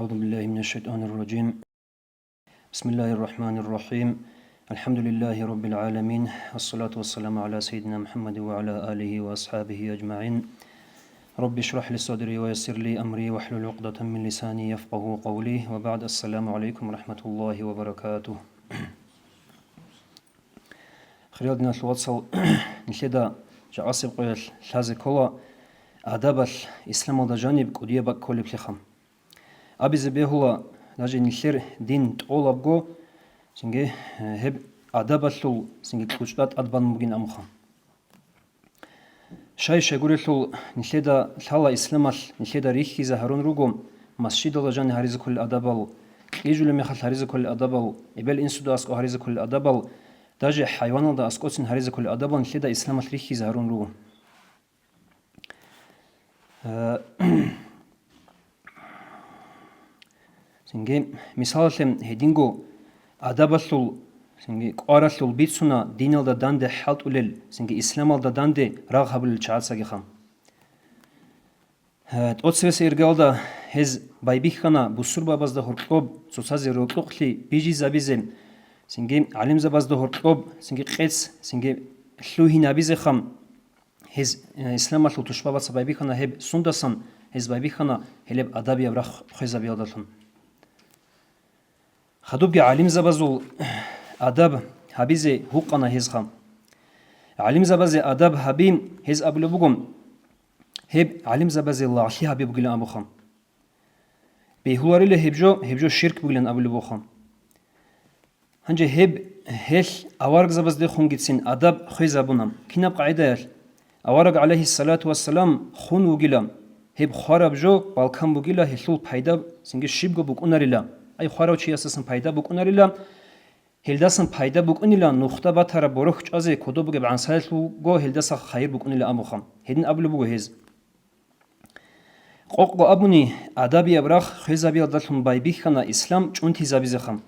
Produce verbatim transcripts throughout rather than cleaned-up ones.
أعوذ بالله من الشيطان الرجيم. بسم الله الرحمن الرحيم. الحمد لله رب العالمين. والصلاة والسلام على سيدنا محمد وعلى آله وأصحابه أجمعين. رب اشرح لي صدري ويسر لي أمري واحلل عقدة من لساني يفقهوا قولي. وبعد، السلام عليكم ورحمة الله وبركاته. Хириял диналъул вацал, нилъеда жакъасеб къоялъ лъазе ккола адабалъ исламалда жаниб кӀудияб бакӀ кколеблъиха. Абизе бегьула, даже нилъер дин тӀолабго, цинги, э, гьеб адабалъул цинги кьучӀда тӀад бан бугин амуха. Щай-щай гурелъул нилъеда лъала исламалъ нилъеда рихьизе гьарун руго, масжидалда жани гьаризе кколел адабал, кьижулеб мехалъ гьаризе кколел адабал, эбел-инсуда аскӀоб гьаризе кколел адабал, даже хӀайваналда аскӀоцин гьаризе кколел адабал нилъеда исламалъ рихьизе гьарун руго. Э, цинги, мисалалъе, гьединго адабалъул, цинги, кӀваралъул бицуна диналда данде хӀалтӀулел, цинги, исламалда данде рагъ гьабулел чагӀацагиха. Э, тӀоцебесеб иргалда гьез байбихьана бусурбабазда гьоркьоб цоцазе рокьукълъи бижизабизе, цинги, гӀалимзабазда гьоркьоб, цинги, къец, цинги, лъугьинабизеха. Гьез, э, исламалъул тушбабаца байбихьана гьеб сундасан, гьез байбихьана гьелеб адабияб рахъ хвезабиялдалъун. Хадубги гӀалимзабазул адаб гьабизе гьукъана гьезха. ГӀалимзабазе адаб гьаби, гьез абулеб буго, гьеб гӀалимзабазе лагълъи гьаби бугилан абуха. Бегьуларила гьеб жо, гьеб жо ширк бугилан абулеб буха. Гьанже гьеб, гьелъ аварагзабаздехунгицин адаб хвезабуна. Кинаб къагӀидаялъ? Авараг, гӀалайгьиссалату вассалам, хун вугила, гьеб хвараб жо балкан бугила, гьелъул пайда цинги щибго букӀунарила. Ай, хварав чиясдасан пайда букӀунарила, гьелдасан пайда букӀунила, нухда батараб борохь чӀвазе кодоб бугеб гӀансаялъулго гьелдаса хайир букӀунила абуха. Гьедин абулеб буго гьез. Къокъго абуни, адабияб рахъ хвезабиялдалъун байбихьана ислам чӀунтизабизеха.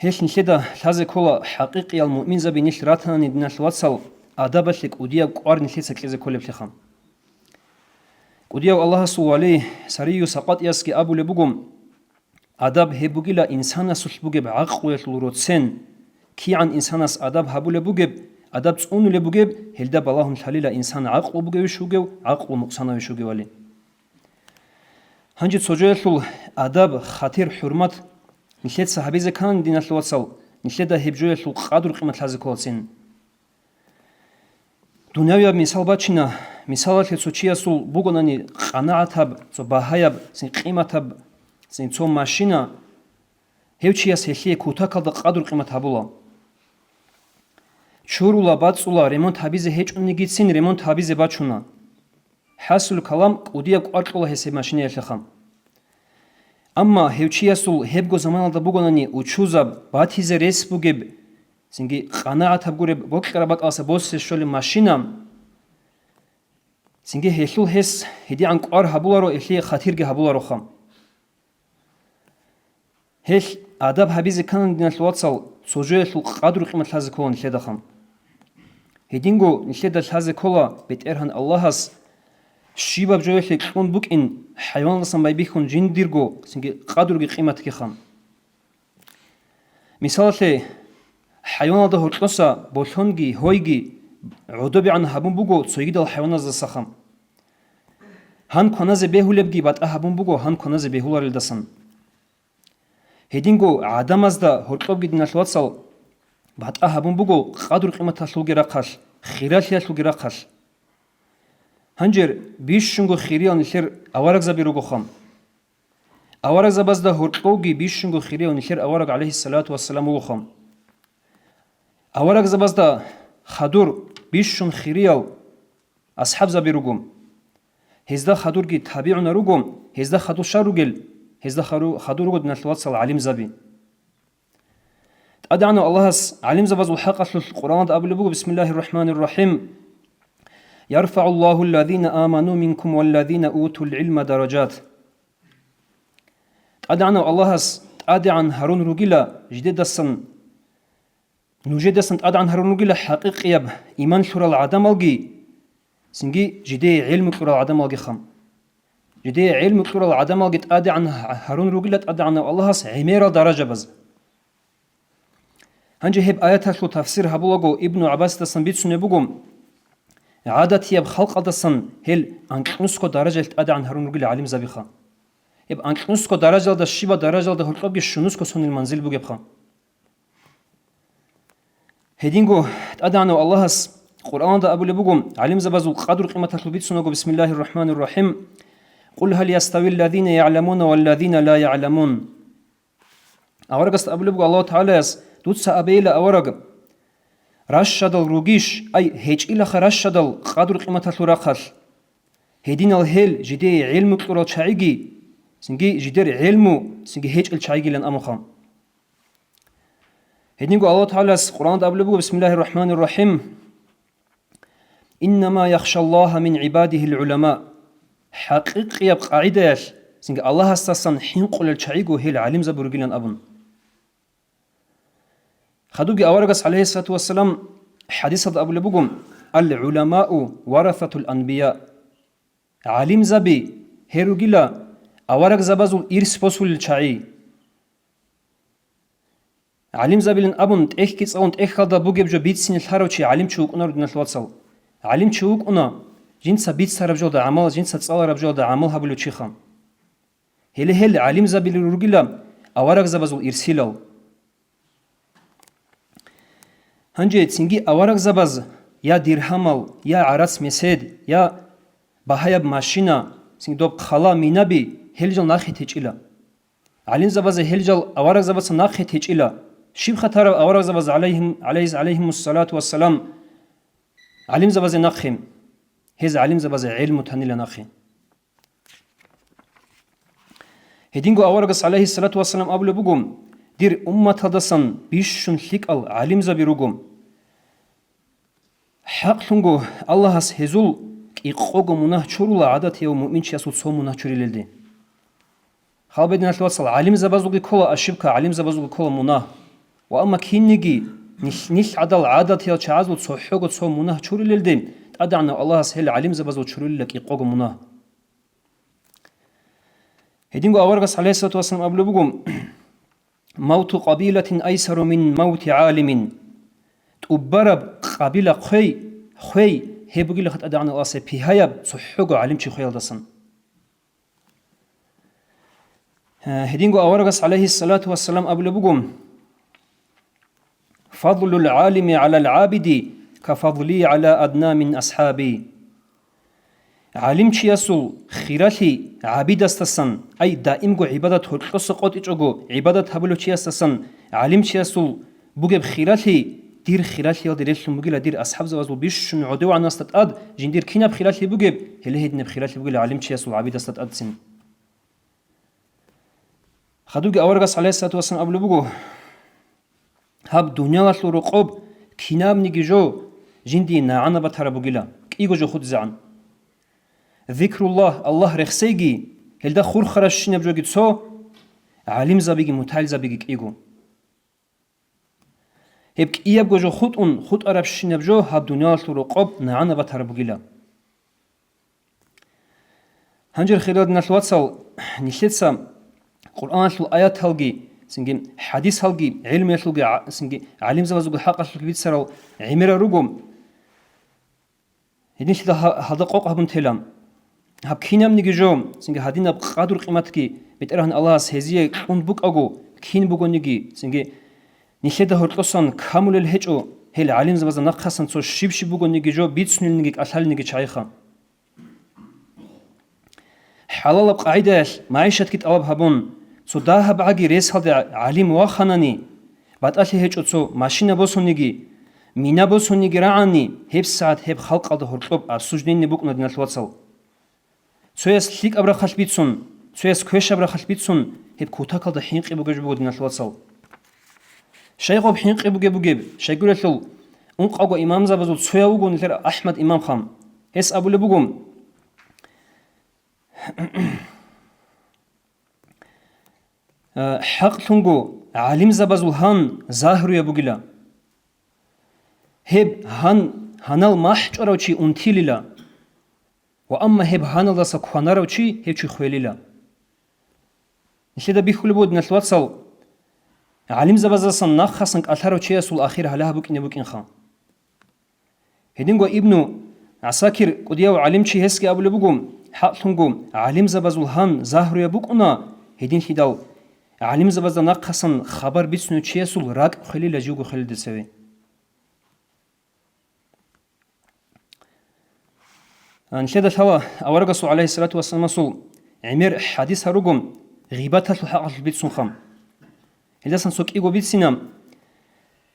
Гьелъ нилъеда лъазе ккола, хӀакъикъиял муъминзаби нилъ ратанани, диналъ вацал, адабалъе кӀудияб кӀвар нилъеца кьезе кколеблъиха. КӀудияв Аллагьасул вали Сарию Сакъатиясги абулеб буго, адаб гьеб бугила инсанасулъ бугеб гӀакълуялъул роцен. КигӀан инсанас адаб гьабулеб бугеб, адаб цӀунулеб бугеб, гьелда балагьун лъалила инсан гӀакълу бугевищ вугев, гӀакълу нукъсанавищ вугевали. Гьанже цо жоялъул адаб, хатир, хӀурмат нилъеца гьабизе ккани, диналъул вацал, нилъеда гьеб жоялъул къадру-къимат лъазе кколацин. Дунявияб мисал бачина, мисалалъе, цо чиясул бугонани къанагӀатаб, цо багьаяб, цин къиматаб, цин цо машина, гьев чияс гьелъие кутакалда къадру-къимат гьабула. Чурула, бацӀцӀула, ремонт гьабизе гьечӀонигицин ремонт гьабизе бачуна. ХӀасил калам, кӀудияб кӀвар кьола гьес гьеб машинаялъеха. Амма гьев чиясул гьебго заманалда бугонани учузаб, батизе рес бугеб, цинги къанагӀатаб гуреб, бокьараб бакӀалдаса босе щолеб машина, цинги гьелъул гьес гьедигӀан кӀвар гьабуларо, гьелъие хатирги гьабулароха. Гьелъ адаб гьабизе ккани, диналъул вацал, цо жоялъул къадру-къимат лъазе ккола нилъедаха. Гьединго нилъеда лъазе ккола БетӀергьан Аллагьас щибаб жоялъе кьун букӀин, хӀайваналдасан байбихьун жиндирго, цинги къадруги къиматгиха. Мисалалъе, хӀайваналда гьоркьоса болъонги, гьойги гӀодобегӀан гьабун буго цогидал хӀайваназдасаха. Гьан кваназе бегьулебги батӀа гьабун буго гьан кваназе бегьуларелдасан. Гьединго гӀадамазда гьоркьобги, диналъул вацал, батӀа гьабун буго къадру-къиматалъулги рахъалъ, хиралъиялъулги рахъалъ. Гьанже бищунго хириял нилъер аварагзаби ругоха. Аварагзабазда гьоркьовги бищунго хирияв нилъер авараг, гӀалайгьиссалату вассалам, вугоха. Аварагзабазда хадур бищун хириял асхӀабзаби руго. Гьезда хадурги табигӀуна руго, гьезда хадур щай ругел? Гьезда хару-, хадур руго, диналъул вацал, гӀалимзаби. ТӀадегӀанав Аллагьас гӀалимзабазул хӀакъалъулъ Къуръаналда абулеб буго, бисмиллагьир рахӀманир рахӀим, «ЯрфагӀуллагьу ллазина аману минкум валлазина утул гӀилма даражат». ТӀадегӀанав Аллагьас тӀадегӀан гьарун ругила жидедасан, нужедасан тӀадегӀан гьарун ругила хӀакъикъияб иман лъурал гӀадамалги, цинги жидее гӀелму кьурал гӀадамалгиха. Жидее гӀелму кьурал гӀадамалги тӀадегӀан гьарун ругила ТӀадегӀанав Аллагьас гӀемерал даражабаз. Гьанже гьеб аяталъул тафсир гьабулаго Ибну ГӀаббасдасан бицунеб буго, гӀадатияб халкъалдасан гьел анкьнусго даражаялъ тӀадегӀан гьарун ругила гӀалимзабиха. Гьеб анкьнусго даражалда щибаб даражалда гьоркьобги щунусго сонил манзил бугебха. Гьединго ТӀадегӀанав Аллагьас Къуръаналда абулеб буго, гӀалимзабазул къадру-къиматалъул бицунаго, бисмиллагьир рахӀманир рахӀим, «Къул гьал яставил лазина ягӀламуна вал лазина ла ягӀламун». Аварагасда абулеб буго Аллагьу ТагӀалаяс, дуца абейила, авараг, ращадал ругищ, ай, гьечӀилаха ращадал къадру-къиматалъул рахъалъ, гьединал гьел жидее гӀелму кьурал чагӀиги, цинги жидер гӀелму, цинги гьечӀел чагӀигилан амуха. Гьединго Аллагьу ТагӀалас Къуръанда абулеб буго, бисмиллагьир рахӀманир рахӀим, «Иннама яхшаллагьа мин гӀибадигьил гӀулама». ХӀакъикъияб къагӀидаялъ, цинги Аллагьасдасан хӀинкъулел чагӀиго гьел гӀалимзаби ругилан абун. Хадубги аварагас, гӀалайгьиссалату вассалам, хӀадисалда абулеб буго, «Ал-гӀуламау варасатул анбия». ГӀалимзаби гьел ругила аварагзабазул ирс босулел чагӀи. ГӀалимзабилан абун, тӀехьги цӀалун тӀехьалда бугеб жо бицине лъарав чи гӀалимчи вукӀунаро, диналъ вацал. ГӀалимчи вукӀуна, жинца бицараб жолда гӀамал, жинца цӀалараб жолда гӀамал гьабулев чиха. Гьеле гьел гӀалимзабили ругила аварагзабазул ирсилал. Гьанже цинги аварагзабаз я диргьамал, я гӀарац-месед, я багьаяб машина, цинги доб хъала-минаби гьел жал нахъе течӀила. ГӀалимзабазе гьел жал аварагзабаца нахъе течӀила. Щиб хатараб аварагзабаз, гӀалайгьим-, гӀалайгьис-, гӀалайгьимуссалату вассалам, гӀалимзабазе нахъе? Гьез гӀалимзабазе гӀелму танила нахъе. Гьединго аварагас, гӀалайгьиссалату вассалам, абулеб буго, дир умматалдасан бищун лъикӀал гӀалимзаби руго. ХӀакълъунго, Аллагьас гьезул кӀикъого мунагь чурула гӀадатияв муъминчиясул цо мунагь чурилелде. Хал бединалъ вацал, гӀалимзабазулги ккола ошибка, гӀалимзабазулги ккола мунагь. Ва амма кинниги нилъ, нилъ гӀадал гӀадатиял чагӀазул цохӀого цо мунагь чурилелде, ТӀадегӀанав Аллагьас гьел гӀалимзабазул чурулила кӀикъого мунагь. Гьединго аварагас, гӀалайгьиссалату вассалам, абулеб буго, «Мавту къабилатин айсару мин мавти гӀалимин». ТӀубараб къабила хвей, хвей, гьеб бугилаха ТӀадегӀанав Аллагьасе пигьаяб цохӀого гӀалимчи хвеялдасан. Гьединго аварагас, гӀалайгьиссалату вассалам, абулеб буго, «Фадлул гӀалими гӀалал гӀабиди ка фадли гӀала адна мин асхӀаби». ГӀалимчиясул хиралъи гӀабидасдасан, ай, даимго гӀибадат гьоркьоса къотӀичӀого гӀибадат гьабулев чиясдасан гӀалимчиясул бугеб хиралъи дир хиралъиялде релълъун бугила дир асхӀабзабазул бищун гӀодовегӀанасда тӀад жиндир кинаб хиралъи бугеб, гьеле гьединаб хиралъи бугила гӀалимчиясул гӀабидасда тӀадцин. Хадубги аварагас, гӀалайгьиссалату вассалам, абулеб буго, гьаб дуниялалъул рокъоб кинабниги жо жиндие нагӀана батараб бугила, кӀиго жо хутӀизегӀан. Зикруллагь, Аллагь рехсейги, гьелда хурхарабщинаб жоги цо, гӀалимзабиги мутагӀилзабиги кӀиго. Гьеб кӀиябго жо хутӀун хутӀарабщинаб жо гьаб дуниялалъул рокъоб нагӀана батараб бугила. Гьанже, хириял диналъул вацал, нилъеца Къуръаналъул аяталги, цинги хӀадисалги, гӀелмуялъулги, гӀа-, цинги гӀалимзабазулги хӀакъалъулъ бицарал гӀемерал руго. Гьединлъидал гьа-, гьалда къокъ гьабун тела. Гьаб кинабниги жо, цинги гьадинаб къадру-къиматги БетӀергьан Аллагьас гьезие кьун букӀаго, кин бугониги, цинги нилъеда гьоркьосан камулел гьечӀо, гьел гӀалимзабазда нахъасан цо щиб-щиб бугониги жо бицунелниги кӀалъалниги чагӀиха. ХӀалалаб къагӀидаялъ магӀишатги тӀалаб гьабун, цо дагьаб гӀаги ресалде гӀалим ваханани, батӀалъи гьечӀо цо машина босуниги, мина босуниги рагӀани, гьебсагӀат гьеб халкъалда гьоркьоб обсуждение букӀуна, диналъул вацал. Цояс лъикӀаб рахъалъ бицун, цояс квешаб рахъалъ бицун, гьеб кутакалда хӀинкъи бугеб жо буго, диналъул вацал. Щай гъоб хӀинкъи бугеб-бугеб? Щайгурелъул, ункъавго имамзабазул цояв вуго нилъер АхӀмад имамха. Гьес абулеб буго, Э, хӀакълъунго, гӀалимзабазул гьан загьруяб бугила. Гьеб гьан, гьанал махӀ чӀварав чи унтилила. Ва амма гьеб гьаналдаса кванарав чи гьев чи хвелила. Нилъеда бихьулеб буго, диналъ вацал, гӀалимзабаздасан нахъасан кӀалъарав чиясул ахир гьалагьа букӀине букӀинха. Гьединго Ибну ГӀасакир кӀудияв гӀалимчи гьесги абулеб буго, хӀакълъунго, гӀалимзабазул гьан загьруяб букӀуна, гьединлъидал гӀалимзабазда нахъасан хабар бицунев чиясул ракӀ хвелила живго хвелида цеве. Нилъеда лъала аварагасул, гӀалайгьиссалату вассаламасул, гӀемер хӀадис гьаруго гъибаталъул хӀакъалъулъ бицунха. Гьелдасан цо кӀиго бицина.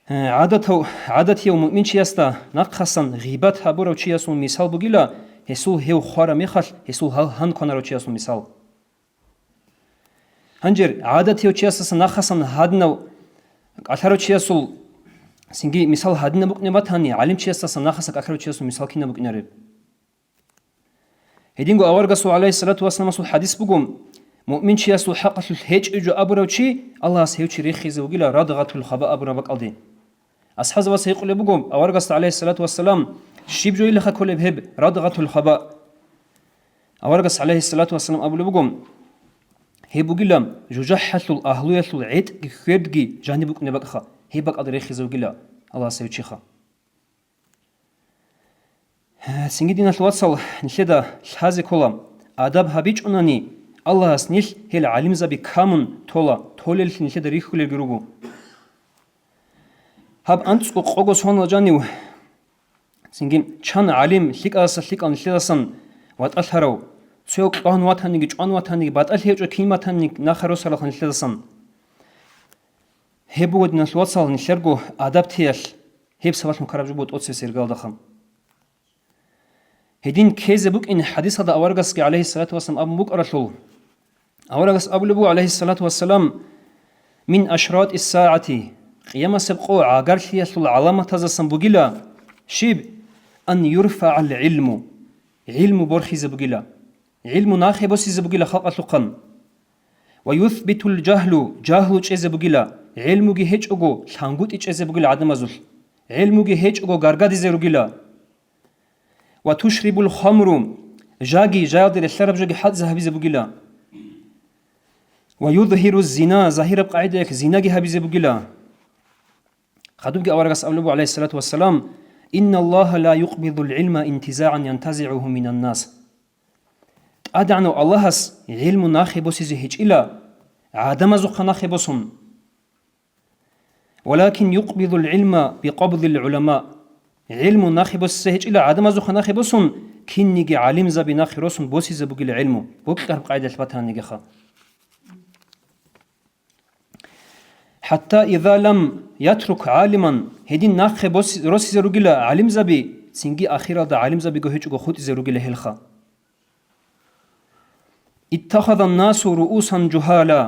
Э, гӀадатав-, гӀадатияв муъминчиясда нахъасан гъибат гьабурав чиясул мисал бугила, гьесул гьев хвараб мехалъ, гьесул гьал гьан кванарав чиясул мисал. Гьанже гӀадатияв чиясдаса нахъасан гьадинав кӀалъарав чиясул цинги мисал гьадинаб букӀине батани, гӀалимчиясдаса нахъасан кӀалъарав чиясул мисал кинаб букӀинареб? Гьединго аварагасул, гӀалайгьиссалату вассаламасул, хӀадис буго, муъминчиясул хӀакъалъулъ гьечӀеб жо абурав чи, Аллагьас гьев чи рехизе вугила радгъатул хаба абураб бакӀалде. АсхӀабзабаз гьикъулеб буго аварагасда, гӀалайгьиссалату вассалам, щиб жойилаха кколеб гьеб радгъатул хаба? Аварагас, гӀалайгьиссалату вассалам, абулеб буго, гьеб бугила жужахӀалъул агьлуялъул гӀетӀги хвердги жаниб букӀунеб бакӀха, гьеб бакӀалда рехизе вугила Аллагьас гьев чиха. Цинги, диналъ вацал, нилъеда лъазе ккола, адаб гьабичӀунани, Аллагьас нилъ гьел гӀалимзаби камун тола, толеллъи нилъеда рихьулелги руго. Гьаб анцӀго къого сонал жанив, цинги чан гӀалим лъикӀаласа лъикӀал нилъедасан ватӀалъарав, цояв кьван ватаниги, чӀван ватаниги, батӀалъи гьечӀо кин ватаниги нахъа росаралха нилъедасан. Гьеб буго, диналъ вацал, нилъерго адаб теялъ, гьеб сабаблъун ккараб жо буго тӀоцебесеб иргалдахъан. Гьедин ккезе букӀин хӀадисалда аварагасги, гӀалайгьиссалату вассалам, абун букӀаралъул. Аварагас абулеб буго, гӀалайгьиссалату вассалам, мин ашратис сагӀати, къиямасеб къо гӀагарлъиялъул гӀаламатазасан бугила, щиб? Ан юрфагӀал гӀилму, гӀилму борхизе бугила, гӀилму нахъе босизе бугила халкъалъухъан. Ва юсбитул жагьлу, жагьлу чӀезе бугила, гӀилмуги гьечӀого, лъангутӀи чӀезе бугила гӀадамазулъ, гӀилмуги гьечӀого, гаргадизе ругила. Ва тушрибул хамру, жаги, жаялде релълъараб жоги хӀалтӀизе гьабизе бугила. Ва юзгьиру зина, загьираб къагӀидаялъ зинаги гьабизе бугила. Хадубги аварагас абулеб буго, гӀалайгьиссалату вассалам, «Инналлагьа ла юкъбидул гӀилма интизагӀан янтазигӀугьу минан нас». ТӀадегӀанав Аллагьас гӀилму нахъе босизе гьечӀила, гӀадамазухъа нахъе босун. «Валакин юкъбидул гӀилма бикъабдил гӀулама». ГӀилму нахъе босизе гьечӀила гӀадамазухъа нахъе босун, кинниги гӀалимзаби нахъе росун босизе бугила гӀилму, бокьараб къайдалъ батанигиха. «ХӀатта иза лам ятрук гӀалиман», гьедин нахъе бос-, росизе ругила гӀалимзаби, цинги ахиралда гӀалимзабиго гьечӀого хутӀизе ругила гьелха. «Иттахазан насу руусун жугьала».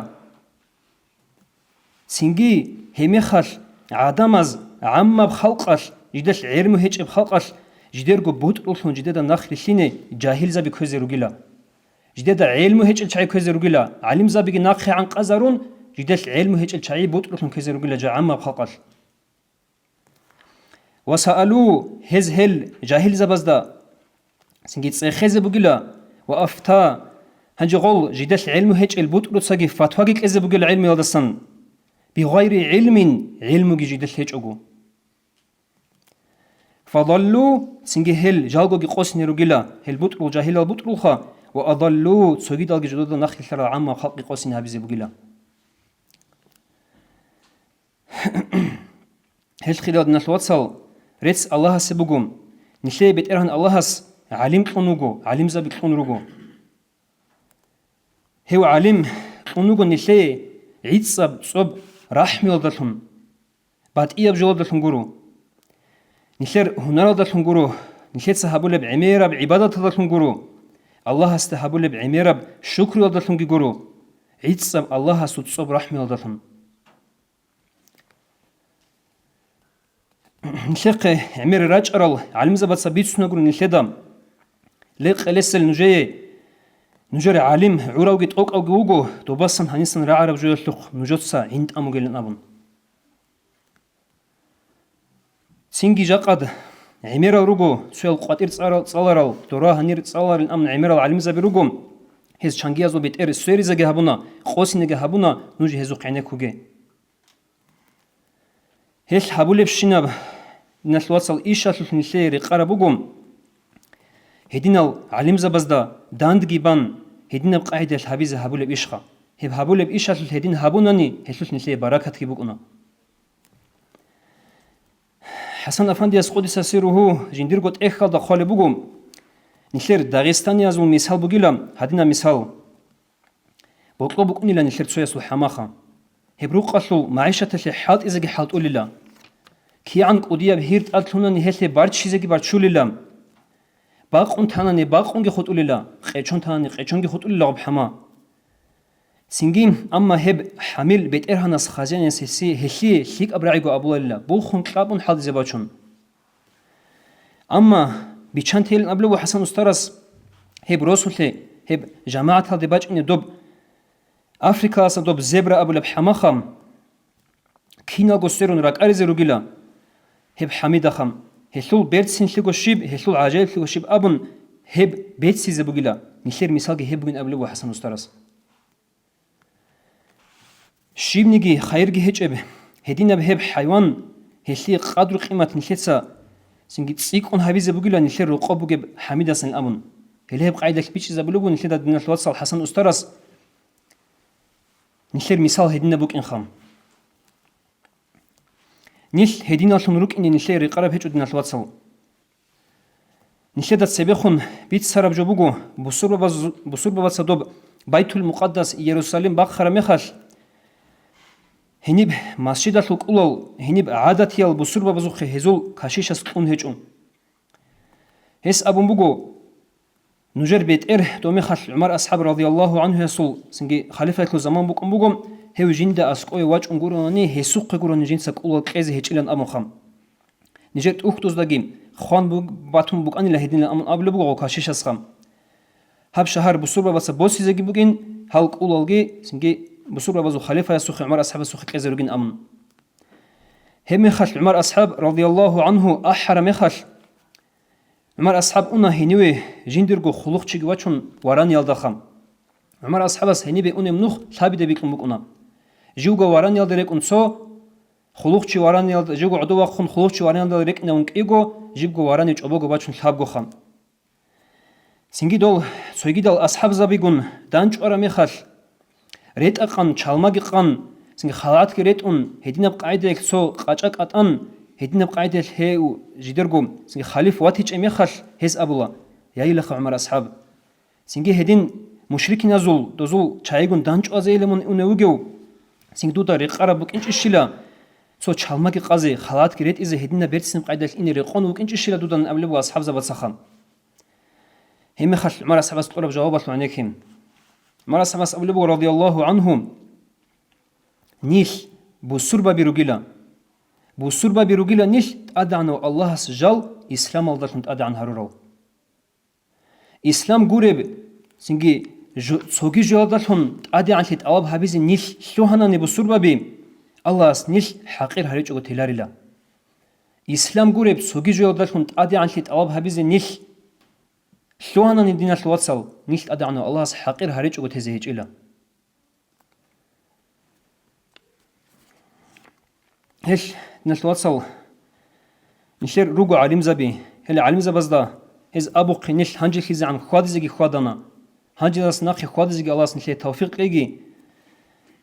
Цинги гьебмехалъ гӀадамаз гӀаммаб халкъалъ, жидалъ гӀелму гьечӀеб халкъалъ, жидерго бутӀруллъун жидеда нахъ рилълъине жагьилзаби кквезе ругила. Жидеда гӀелму гьечӀел чагӀи кквезе ругила, гӀалимзабиги нахъе гӀанкъазарун, жидалъ гӀелму гьечӀел чагӀи бутӀруллъун кквезе ругила жа гӀаммаб халкъалъ. «Ва саалу», гьез гьел жагьилзабазда цинги цӀехезе бугила, «ва афта», гьанже гъол жидалъ гӀелму гьечӀел бутӀруцаги фатваги кьезе бугила гӀелмуялдасан, «бигъайри гӀилмин», гӀелмуги жидалъ гьечӀого. «Фадаллу», цинги гьел жалгоги къосине ругила, гьел бутӀрул жагьилал бутӀрулха, «ва адаллу», цогидалги жодада нахъ рилълъарал гӀаммаб халкъги къосине гьабизе бугила. Гьелъ хириял диналъул вацал, рецц Аллагьасе буго, нилъее БетӀергьан Аллагьас гӀалим кьун вуго, гӀалимзаби кьун руго. Гьев гӀалим кьун вуго нилъее гӀицӀаб цӀоб рахӀмуялдалъун, батӀияб жоялдалъун гуро. Нилъер гьунаралдалъун гуро, нилъеца гьабулеб гӀемераб гӀибадаталдалъун гуро, Аллагьасда гьабулеб гӀемераб шукруялдалъунги гуро, гӀицӀаб Аллагьасул цӀоб рахӀмуялдалъун. Нилъехъе гӀемер рачӀарал гӀалимзабаца бицунагури нилъеда, ле, къелесел нужее, нужер гӀалим гӀуравги тӀокӀавги вуго, добасан гьанисан рагӀараб жоялъухъ нужеца гӀин тӀамугилан абун. Цинги жакъад гӀемерал руго, цоял къватӀир цӀарал-, цӀаларал, дора гьанир цӀаларин, амма гӀемерал гӀалимзаби руго, гьез чангиязул бетӀер сверизеги гьабуна, къосинеги гьабуна, нуж гьезухъ гӀенеккуге. Гьелъ гьабулебщинаб, диналъ вацал, ишалъулъ нилъее рекъараб буго, гьединал гӀалимзабазда дандги бан, гьединаб къагӀидаялъ гьабизе гьабулеб ишха. Гьеб гьабулеб ишалъулъ гьедин гьабунани, гьелъулъ нилъее баракатги букӀуна. ХӀасан Афандияс къудиса сирругьу жиндирго тӀехьалда хъвалеб буго, нилъер дагъистаниязул мисал бугила, гьадинаб мисал. Бокьо букӀунила нилъер цоясул хӀамаха. Гьеб рукъалъул магӀишаталъе хӀалтӀизеги хӀалтӀулила. КигӀан кӀудияб гьир тӀад лъунани гьелъе барччизеги барччулила. Бакъун танани бакъунги хутӀулила, къечон танани къечонги хутӀулила гъаб хӀама. Цинги, амма гьеб хӀамил БетӀергьанас хазяинасе гьесие, гьелъие лъикӀаб рагӀиго абуларила, бухун кьабун хӀалтӀизе бачун. Амма биччан тейилан абулеб буго ХӀасан устарас гьеб росулъе, гьеб жамагӀаталде бачӀине доб, Африкаласа доб зебра абулеб хӀамаха, киналго сверун ракӀаризе ругила гьеб хӀамидахъа, гьелъул берцинлъиго щиб, гьелъул гӀажаиблъиго щиб абун гьеб беццизе бугила, нилъер мисалги гьеб бугин абулеб буго ХӀасан устарас. Щибниги хайирги гьечӀеб, гьединаб гьеб хӀайван, гьелъие къадру-къимат нилъеца цинги цӀикӀкӀун гьабизе бугила нилъер рокъоб бугеб хӀамидасан абун. Гьеле гьеб къайдалъ бичӀчӀизабулеб буго нилъеда, диналъ вацал, ХӀасан устарас нилъер мисал гьединаб букӀинха. Нилъ гьединаллъун рукӀине нилъее рекъараб гьечӀо, диналъ вацал. Нилъеда цебехун бицараб жо буго, бусурбабаз-, бусурбабаца доб Байтул-Мукъаддас Иерусалим бахъараб мехалъ, гьениб масжидалъул кӀулал, гьениб гӀадатиял бусурбабазухъе гьезул кашишас кьун гьечӀо. Гьес абун буго, нужер бетӀер, доб мехалъ ГӀумар асхӀаб радияллагьу гӀанхуясул, цинги халифаялъул заман букӀун буго, гьев жинда аскӀове вачӀун гурони, гьесухъе гурони жинца кӀулал кьезе гьечӀилан абунха. Нижер тӀухьдуздаги хъван буг-, батун букӀанила гьединилан абун абулеб буго кашишасха. Гьаб шагьар бусурбабаца босизеги бугин, гьал кӀулалги цинги бусурбабазул халифаясухъе ГӀумар асхӀабасухъе кьезе ругин абун. Гьеб мехалъ ГӀумар асхӀаб радияллагьу гӀанху ахӀараб мехалъ, ГӀумар асхӀаб уна гьениве жиндирго хъулухъчиги вачун вараниялдахъа. ГӀумар асхӀабас гьенибе унеб нух лъабида бикьун букӀуна. Живго вараниялда рекӀун цо, хъулухъчи вараниялда, живго гӀодов вахъун хъулухъчи вараниялда рекӀинавун кӀиго, жибго варани чӀобого бачун лъабгоха. Цинги дол цогидал асхӀабзабигун данчӀвараб мехалъ, ретӀа-къан, чалмаги къан, цинги халатги ретӀун, гьединаб къагӀидаялъ цо къачӀа кӀатӀан, гьединаб къагӀидаялъ гьев жидерго цинги халиф ватичӀеб мехалъ, гьез абула: «Яйилаха, ГӀумар асхӀаб. Цинги гьедин мушрикиназул дозул чагӀигун данчӀвазейилан мун унев вугев, цинги дуда рекъараб букӀинчӀищила, цо чалмаги къазе, халатги ретӀизе, гьединаб берцинаб къайдалъ ине рекъон вукӀинчӀищила дуда», — абулеб буго асхӀабзабацаха. Гьебмехалъ ГӀумар асхӀабас кьураб жавабалъул гӀенекке. ГӀумар асхӀабас абулеб буго, радияллагьу гӀанху: «Нилъ бусурбаби ругила. Бусурбаби ругила нилъ, ТӀадегӀанав Аллагьас жал исламалдалъун тӀадегӀан гьарурал». Ислам гуреб, цинги жо-, цоги жоялдалъун тӀадегӀанлъи тӀалаб гьабизе нилъ лъугьанани бусурбаби, Аллагьас нилъ хӀакъир гьаричӀого теларила. Ислам гуреб, цоги жоялдалъун тӀадегӀанлъи тӀалаб гьабизе нилъ лъугьанани, диналъ вацал, нилъ ТӀадегӀанав Аллагьас хӀакъир гьаричӀого тезе гьечӀила. Гьелъ, диналъ вацал, нилъер руго гӀалимзаби, гьел гӀалимзабазда гьез абухъе нилъ гьанжелъизегӀан хьвадизеги хьвадана, гьанжелас нахъе хьвадизеги Аллагьас нилъее тавфикъ кьеги.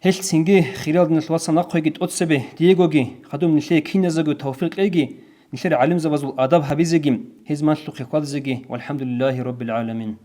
Гьелъ цинги, хириял диналъ вацал, нахъеги тӀоцебе диегоги, хадуб нилъее киназего тавфикъ кьеги, нилъер гӀалимзабазул адаб гьабизеги, гьез малъухъе хьвадизеги. ВалхӀамдулиллагьи раббил гӀаламин.